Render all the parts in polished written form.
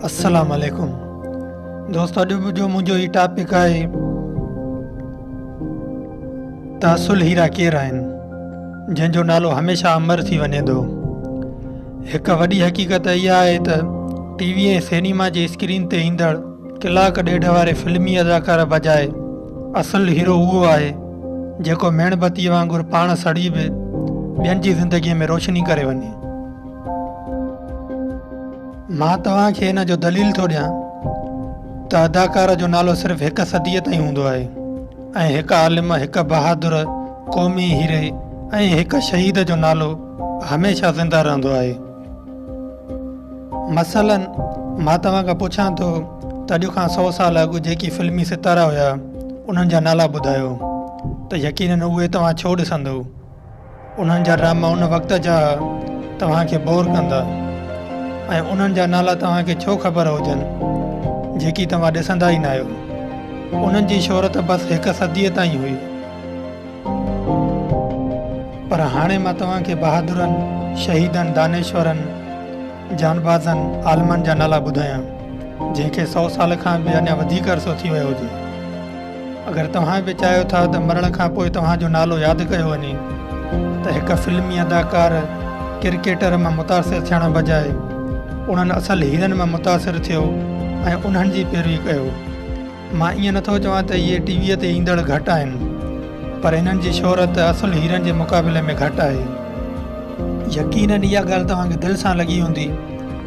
السلام عليڪم دوستو اڄ جو منهنجو هي ٽاپڪ آهي ته اصل هيرا ڪير آهن جنهن جو نالو هميشه امر ٿي وڃي ٿو. هڪ وڏي حقيقت اها آهي ته ٽي وي ۽ سئنيما جي اسڪرين تي ايندڙ ڪلاڪ ڏيڍ واري فلمي اداڪار بجاء اصل هيرو اهو آهي جيڪو ميڻ بتيء وانگر پاڻ سڙي به ٻين جي زندگيء ۾ روشني ڪري وڃي. مان توهان کي ان جو دليل ٿو ڏيان ته اداڪار جو نالو صرف هڪ صديء تائين هوندو آهي ۽ هڪ عالم، هڪ بهادر، قومي هيري ۽ هڪ شهيد جو نالو هميشه زنده رهندو آهي. مثلاً مان توهان کان پڇان ٿو ته اڄ کان سئو سال اڳ جيڪي فلمي ستارا هيا انهن جا نالا ٻڌايو ته يقيناً اهي توهان ڇو ڏسندؤ؟ انهن جا ڊراما ان وقت جا توهان کي بور ڪندا ۽ انهن جا نالا توهان کي ڇو خبر هجن جيڪي توهان ڏسندا ئي ناهيو. انهن جي شهرت بس هڪ صديء تائين هئي. پر هاڻي مان توهان کي بهادرن، شهيدن، دانشورن، جانبازن، عالمن جا نالا ٻڌايان جنهن کي سئو سال کان به اڃا وڌيڪ عرصو ٿي ويو هجي. اگر توهان به چاهيو ٿا ته مرڻ کان پوء توهان جو نالو ياد ڪيو وڃي ته هڪ فلمي اداڪار، ڪرڪيٽر مان متاثر ٿيڻ بجاء انهن اصل هيرن مان متاثر ٿيو ۽ انهن جي پيروي ڪيو. مان ائين نٿو چوان ته اهي ٽي ويء تي ايندڙ گهٽ آهن پر انهن جي شهرت اصل هيرن جي مقابلي ۾ گهٽ آهي. يقينن اها ڳالهه توهان کي دل سان لڳي هوندي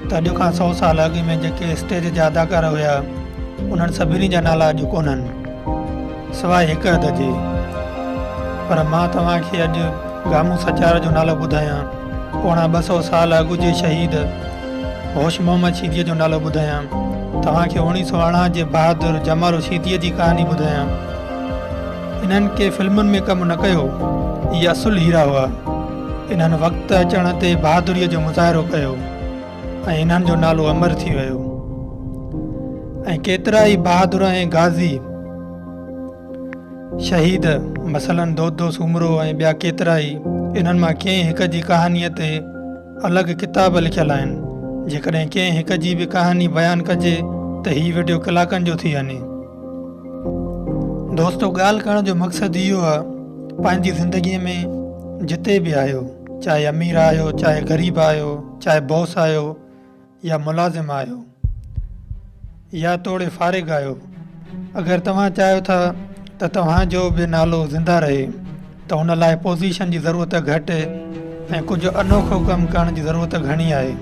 ته اڄ کان سئو سال اڳ ۾ جيڪي اسٽيج جا اداڪار هيا انهن سڀني جا نالا اڄ ڪونهن سواء هڪ اڌ جي. پر مان توهان کي اڄ گامون سچار جو نالو ٻڌايان، پوڻا 200 سال اڳ جي شهيد هوش محمد شيديء جو نالو ٻڌايان، توهان کي اوڻيهه سئو ارڙهن جي بهادر جمالو شيديء جي ڪهاڻي ٻڌايان. انهن ڪي فلمن ۾ ڪم نه ڪيو، اهي اصل هيرا هئا. انهن وقت اچڻ تي بهادريء جو مظاهرو ڪيو ۽ انهن جو نالو امر ٿي ويو ۽ ڪيترا ئي بهادر ۽ غازي شهيد مثلاً دودو سومرو ۽ ٻيا ڪيترائي انهن مان ڪنهن هڪ جي ڪهاڻيء تي الڳ ڪتاب لکيل آهن. جيڪڏهن ڪنهن هڪ جي به ڪهاڻي بيان ڪجي ته هي وڊيو ڪلاڪن جو ٿي وڃي. دوستو ڳالهه ڪرڻ جو مقصد اهو آ پنهنجي زندگي ۾ جتي به آهيو چاهي امير آهيو چاهي غريب آهيو چاهي باس آهيو يا ملازم آهيو يا توڙي فارغ آهيو اگر توهان چاهيو ٿا ته توهان جو به نالو زنده رهي ته ان لاء پوزيشن جي ضرورت گهٽ ۽ ڪجهه انوکو ڪم ڪرڻ جي ضرورت گهڻي آهي.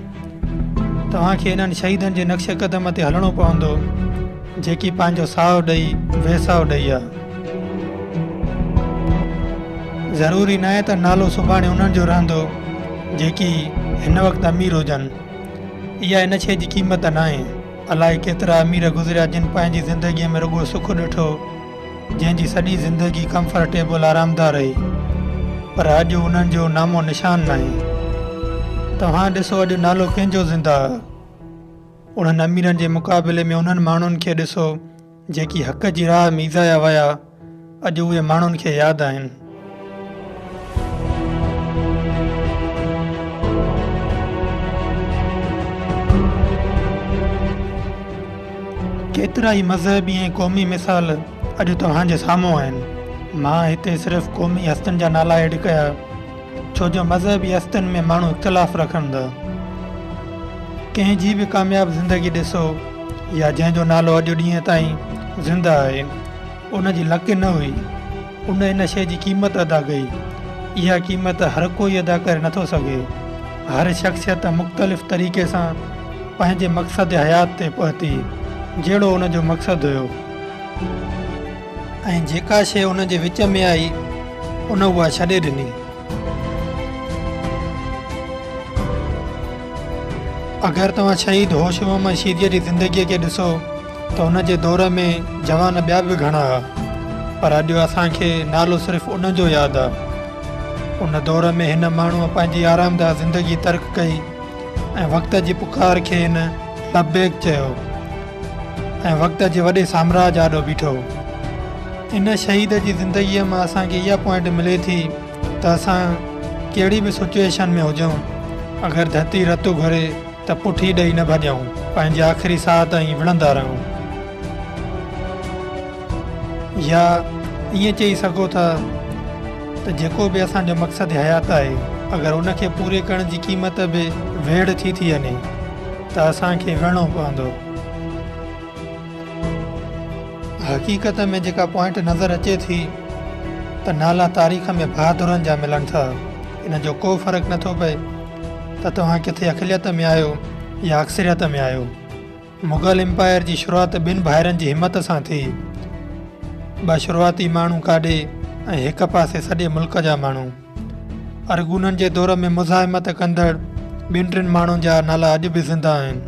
توهان کي انهن شهيدن جي نقش قدم تي هلڻو پوندو جيڪي پنهنجو ساهه ڏئي ويساهه ڏئي ها. ضروري ناهي ته نالو سڀاڻي انهن جو رهندو جيڪي هن وقت امير هجن. اها ان شيء جي قيمت ناهي. الائي ڪيترا امير گذريا جن پنهنجي زندگيء ۾ رڳو سک ڏٺو. جنهن جي سڄي زندگي ڪمفرٽيبل آرامده رهي پر اڄ انهن جو نامو نشان ناهي. توهان ڏسو اڄ نالو ڪنهن جو زنده آ؟ انهن اميرن جي مقابلي ۾ انهن ماڻهن کي ڏسو جيڪي حق جي راهه ۾ ايذايا ويا اڄ اهي ماڻهن کي ياد آهن. ڪيترائي مذهبي ۽ قومي مثال اڄ توهان جي سامهون آهن. مان هتي صرف قومي هستين جا نالا ايڊ ڪيا ڇو جو مذهبي هستين ۾ ماڻهو اختلاف رکن ٿا. ڪنهن جي به ڪامياب زندگي ڏسو يا جنهن جو نالو اڄ ڏينهن تائين زنده آهي ان جي لڪ نه هئي. ان ان شيء جي قيمت ادا ڪئي. اها قيمت هر ڪوئي ادا ڪري نٿو سگهي. هر شخصيت مختلف طريقي سان پنهنجي مقصد حيات تي پهتي، جهڙو ان جو مقصد هيو. ۽ جيڪا شيء ان جي وچ ۾ آئي، ان اها ڇڏي ڏني. اگر توهان شهيد هوش محمد شيديء جي زندگيء کي ڏسو ته ان جي دور ۾ جوان ٻيا به گهڻا ها، پر اڄ اسان کي نالو صرف ان جو ياد آ. ان دور ۾ هن ماڻهوء پنهنجي آرامده زندگي ترڪ ڪئي ۽ وقت جي پڪار کي هن لبيڪ چيو ۽ وقت جي وڏي سامراج آڏو بيٺو. ان شهيد جي زندگيء مان اسان کي اها پوائنٽ ملي ٿي ته اسان ڪهڙي به سچوئيشن ۾ هجون اگر ڌرتي رت گهري. ته پٺي ڏئي نه ڀڄون، پنهنجي آخري ساهه تائين وڙهندا رهون. يا ائين چئي سگهو ٿا ته جيڪو به اسان جو مقصد حيات آهي، اگر ان کي پوري ڪرڻ جي قيمت به ويڙهه ٿي ٿي وڃي ته اسان کي وڙهڻو پوندو. حقيقت ۾ جيڪا پوائنٽ نظر اچي ٿي ته نالا تاريخ ۾ بهادرن جا ملن ٿا، ان جو ڪو فرق نٿو پئي ته توهان ڪٿي اقليت ۾ آهيو يا اڪثريت ۾ آهيو. مغل امپائر جي شروعات ٻن ڀائرن جي همت سان ٿي. ٻه شروعاتي ماڻهو ڪاڏي ۽ هڪ پاسي سڄي ملڪ جا ماڻهو. ارغونن جي دور ۾ مزاحمت ڪندڙ ٻن ٽن ماڻهن جا نالا اڄ به زنده آهن.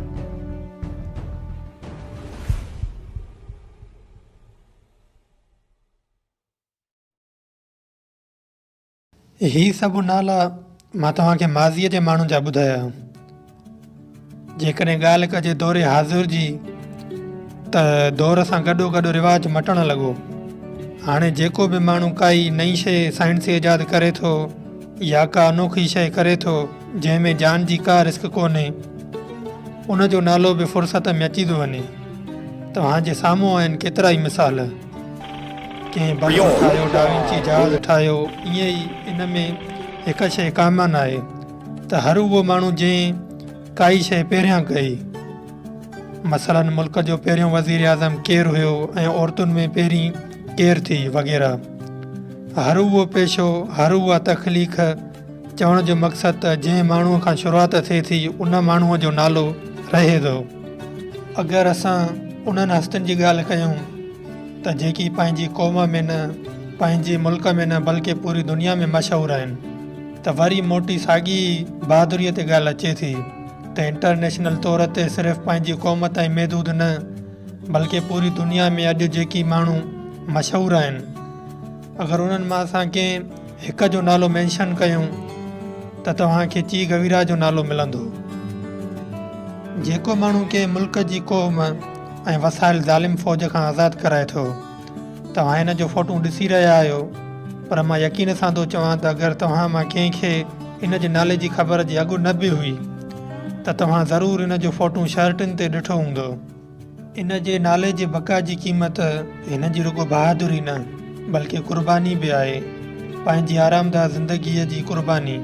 هي سڀ نالا مان توهان کي ماضيء جي ماڻهن جا ٻڌايا. جيڪڏهن ڳالهه ڪجي دور حاضر جي ته دور سان گڏو گڏ رواج مٽڻ لڳو. هاڻي جيڪو به ماڻهو ڪائي نئين شيء سائنسي ايجاد ڪري ٿو يا ڪا انوکي شيء ڪري ٿو جنهن ۾ جان جي ڪا رسڪ ڪونهي ان جو نالو به فرصت ۾ اچي ٿو وڃي. توهان جي سامهون آهن ڪيترائي مثال. ڪنهن بلب ٺاهيو، ڊاونچي جهاز ٺاهيو، ائين ئي ان ۾ هڪ شيء ڪامن آهي ته هر اهو ماڻهو جنهن ڪائي شيء پهريان ڪئي. مثلاً ملڪ جو پهريون وزيراعظم ڪير هيو ۽ عورتن ۾ پهرين ڪير ٿي وغيره. هر اهو پيشو، هر اها تخليق، چوڻ جو مقصد ته جنهن ماڻهوء کان شروعات ٿئي ٿي ان ماڻهوء جو نالو رهي ٿو. اگر اسان انهن هستين جي ڳالهه ڪيون ته جيڪي پنهنجي قوم ۾ نه، پنهنجي ملڪ ۾ نه بلڪه پوري دنيا ۾ مشهور آهن ته وري موٽي ساڳي ئي بهادريء تي ڳالهه اچي ٿي ته انٽرنيشنل طور تي صرف پنهنجي قوم تائين محدود نه بلڪه پوري دنيا ۾ اڄ جيڪي ماڻهو مشهور آهن اگر انهن مان اسان ڪنهن هڪ جو نالو مينشن ڪيون ته توهان کي چي گويرا جو نالو ملندو. جيڪو ماڻهو ڪنهن ملڪ جي قوم ۽ وسايل ظالم فوج کان آزاد ڪرائي ٿو. توهان هن جو فوٽو ڏسي رهيا آهيو پر مان يقين سان ٿو چوان ته اگر توهان مان ڪنهن کي ان جي نالي جي خبر جي اڳ نه به هئي ته توهان ضرور ان جو فوٽو شرٽن تي ڏٺو هوندو. ان جي نالي جي بقا جي قيمت هن جي رڳو بهادري نه بلڪه قرباني به آهي، پنهنجي آرامده زندگيء جي قرباني.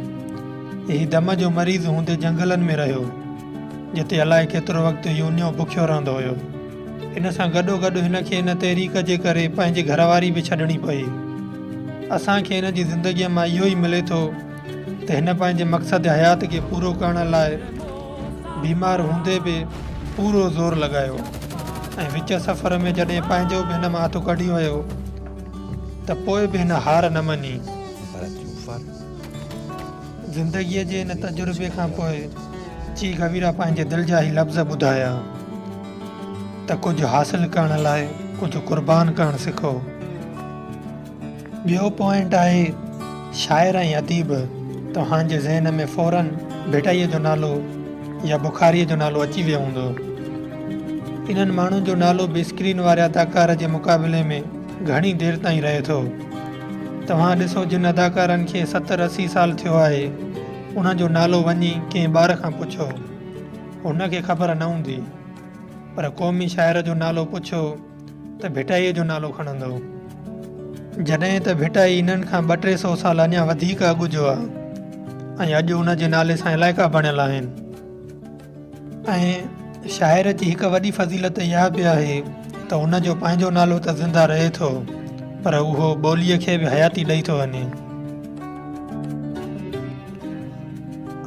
هي دم جو مريض هوندي جنگلن ۾ رهيو، جتي الائي ڪيترو وقت هي اڃيو بکيو رهندو هيو. ان سان گڏوگڏ هن کي ان تحريڪ جي ڪري پنهنجي گهرواري به ڇڏڻي پئي. اسان کي هن جي زندگيء مان اهو ئي ملي ٿو ته هن پنهنجي مقصد حيات کي پورو ڪرڻ لاء بيمار هوندي به پورو زور لڳايو ۽ وچ سفر ۾ جڏهن پنهنجو به هن مان هٿ ڪڍي ويو ته پوء به هن هار نه مڃي. زندگيء جي ان تجربي کان پوء چي گويرا پنهنجي دل جا هي لفظ ٻڌايا ته ڪجهه حاصل ڪرڻ لاء ڪجهه قربان ڪرڻ سکو. ٻيو پوائنٽ آهي شاعر ۽ اديب، توهان جي ذهن ۾ فورن ڀٽائيء جو نالو يا بخاريء جو نالو اچي ويو هوندو. انهن ماڻهن جو نالو به اسڪرين واري اداڪار جي مقابلي ۾ گهڻي دير تائين رهي ٿو. توهان ڏسو جن اداڪارن کي ستر 80 سال ٿيو آهي انهن جو نالو وڃي ڪنهن ٻار کان پڇو هن کي خبر نه هوندي پر قومي شاعر جو نالو پڇو ته ڀٽائيء جو نالو کڻندو. جڏهن ته ڀٽائي انهن کان ٻه ٽي سئو سال اڃا وڌيڪ اڳ جو آ ۽ اڄ ان جي نالي سان علائقا بڻيل آهن. ۽ شاعر جي هڪ وڏي فضيلت اها به آهي ته ان جو پنهنجو نالو ته زنده رهي ٿو پر اهو ٻوليء کي به حياتي ڏئي ٿو وڃي.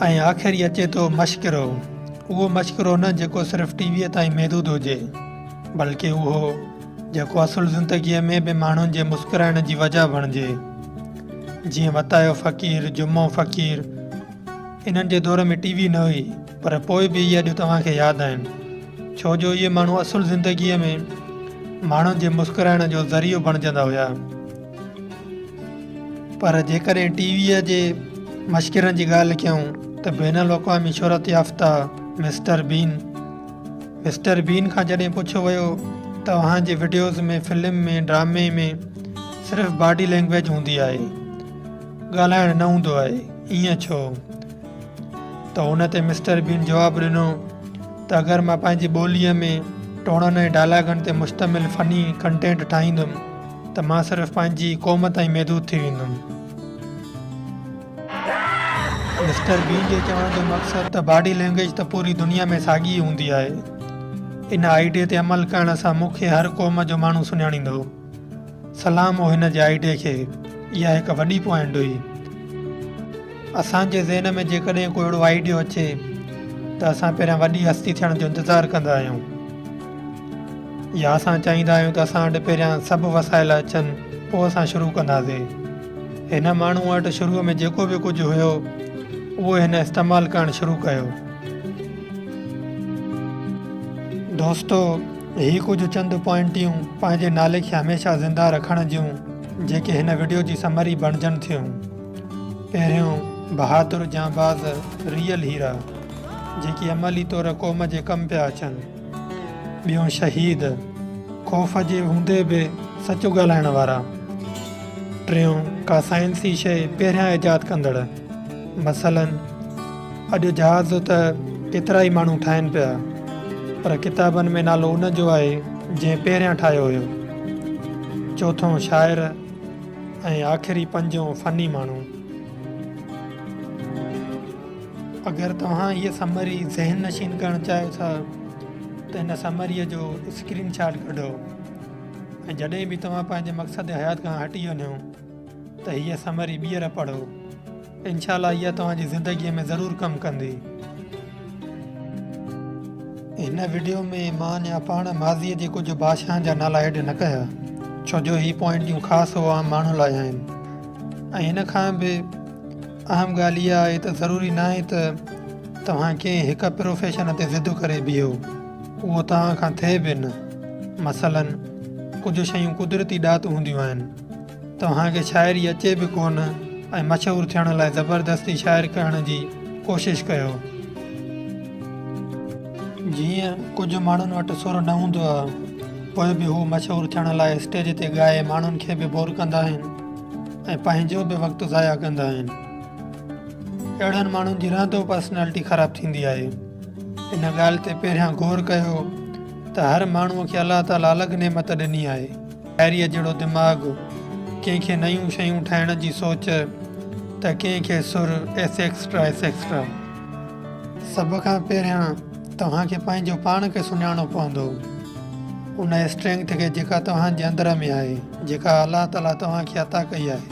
۽ آخر اچي ٿو مشڪرو. اهو مشڪرو نه جيڪو صرف ٽي ويء تائين محدود هجي. بلڪه اهو جيڪو اصل زندگيء ۾ به ماڻهن جي مسڪرائڻ جي وجهه بڻجي. جيئن وتايو فقير، جمعو فقير، انهن جي دور ۾ ٽي وي نه هئي پر پوء به اهي اڄ توهان کي ياد آهن. ڇو جو اهي ماڻهو اصل زندگيء ۾ ماڻهن جي مسڪرائڻ جو ذريعو بڻجندا هيا. پر جيڪڏهن ٽي ويء جي مشڪرن جي ڳالهه ڪيون ته بين الاقوامي شهرت يافته مسٽر بين، مسٽر بين کان جڏهن پڇيو ويو ته اوهان جي وڊيوز ۾ فلم ۾ ڊرامي ۾ صرف باڊي لينگويج هوندي آهي ڳالهائڻ نه هوندو آهي ائين ڇو؟ ته ان تي مسٽر بين جواب ڏنو ته اگر مان پنهنجي ٻوليء ۾ ٽوڻن ۽ ڊائلاگن تي مشتمل فني ڪنٽينٽ ٺاهيندم ته مان صرف پنهنجي قوم تائين محدود ٿي ويندم. مسٽر بين جي چوڻ جو مقصد ته باڊي لينگويج ته پوري دنيا ۾ ساڳي ئي هوندي آهي. ان آئيڊي تي عمل ڪرڻ سان مون کي هر قوم جو ماڻهو سڃاڻيندو. سلام هو هن جي آئيڊي کي. اها هڪ وڏي پوائنٽ هئي. اسان جي ذهن ۾ جيڪڏهن ڪو اهڙو آئيڊيو اچي ته اسان پهريان وڏي هستي ٿيڻ جو انتظار ڪندا آهيون يا اسان چاهيندا آهيون ته اسان وٽ پهريان سڀ وسائل اچن پوء اسان شروع ڪنداسين. هن ماڻهوء وٽ شروع ۾ جيڪو به ڪجهه هيو اهو هن استعمال ڪرڻ شروع ڪيو. دوستو هي ڪجهه چند پوائنٽيون پنهنجي نالي کي هميشه زنده رکڻ جون جيڪي هن وڊيو جي سمري بڻجن ٿيون. پهريون، بهادر جانباز ريئل هيرا جيڪي عملي طور قوم جي ڪم پيا اچن. ٻيون شهيد، خوف جي هوندي به سچ ڳالهائڻ وارا. ٽيون، ڪا سائنسي شيء پهريان ايجاد ڪندڙ. مثلاً اڄ جهاز ته ڪيترائي ماڻهو ٺاهين پيا پر ڪتابن ۾ نالو ان جو آهي جنهن پهريان ٺاهيو هيو. چوٿون شاعر ۽ آخري پنجون فني ماڻهو. اگر توهان هيء سمري ذهن نشين ڪرڻ چاهيو ٿا ته هن سمريء جو اسڪرين شاٽ ڪڍو ۽ جڏهن به توهان پنهنجي مقصد حيات کان هٽي وڃو ته هيء سمري ٻيهر پڙهو. انشاء الله اها توهان جي زندگيء ۾ ضرور ڪم ڪندي. هن وڊيو ۾ مان اڃا پاڻ ماضيء جي ڪجهه بادشاهن جا نالا ايڊ نه ڪيا ڇو جو هي پوائنٽيون خاص هو عام ماڻهن لاء آهن ۽ هن کان به اهم ڳالهه اها آهي ته ضروري ناهي ته توهان ڪنهن هڪ پروفيشن تي ضد ڪري بيهو اهو توهان کان ٿئي به نه مثلاً ڪجهه شيون قدرتي ڏات هونديون آهن توهان کي شاعري اچي به ڪونه ۽ مشهور ٿيڻ لاء زبردستي شاعر ڪرڻ جي ڪوشش ڪيو. جيئن ڪجهه ماڻهن وٽ سر نه هوندو آ پوء به هو مشهور ٿيڻ لاء اسٽيج تي ڳائي ماڻهن کي به بور ڪندا آهن ۽ پنهنجو به وقت ضايع ڪندا آهن. اهڙن ماڻهن جي رهندو پرسنالٽي خراب ٿيندي آهي. ان ڳالهه تي پهريان غور ڪيو ته هر ماڻهو کي الله تعالي الڳ نعمت ڏني آهي. شاعريء جهڙو دماغ، ڪنهن کي نيون شيون ٺاهڻ جي سوچ ته ڪنهن کي سر ايسيڪسٽرا ايسيڪسٽرا. سڀ کان پهريان توهان کي پنهنجو پاڻ کي سڃاڻڻو پوندو. ان اسٽرينگٿ کي جيڪا توهان جي اندر ۾ آهي، جيڪا الله تعاليٰ توهان کي عطا ڪئي آهي.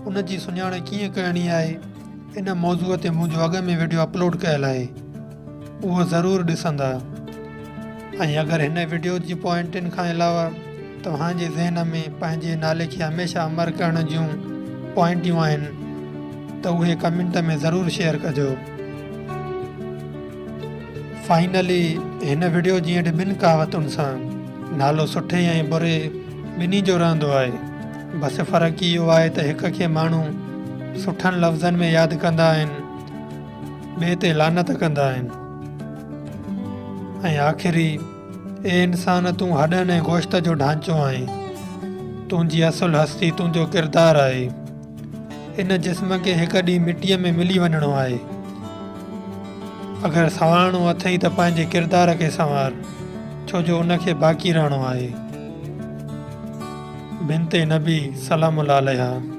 ان جي سڃاڻ ڪيئن ڪرڻي آهي، ان موضوع تي منهنجو اڳ ۾ وڊيو اپلوڊ ڪيل آهي. اهو ضرور ڏسندا ۽ اگر هن وڊيو جي پوائنٽن کان علاوه توهان جي ذهن ۾ پنهنجي نالي کي هميشه امر ڪرڻ جون پوائنٽيون آهن ته اهي ڪمينٽ ۾ ضرور شيئر ڪجو. فائنلي هن وڊيو جي اينڊ ٻن ڪهاوتن سان نالو سٺي ۽ بري ٻنهي جو رهندو آهي بس فرق اهو آهي ته هڪ کي ماڻهو سٺن لفظن ۾ ياد ڪندا آهن ٻئي تي لعنت ڪندا آهن ۽ آخري اي انسان تون هڏن ۽ گوشت جو ڍانچو آهين تنهنجي اصل هستي تنهنجو ڪردار آهي ان جسم کي هڪ ڏينهن مٽيء ۾ ملي وڃڻو آهي اگر سنوارڻو اٿئي ته پنهنجي ڪردار کي سنوار ڇو جو ان کي باقي رهڻو آهي. بنت نبي سلام الله عليها.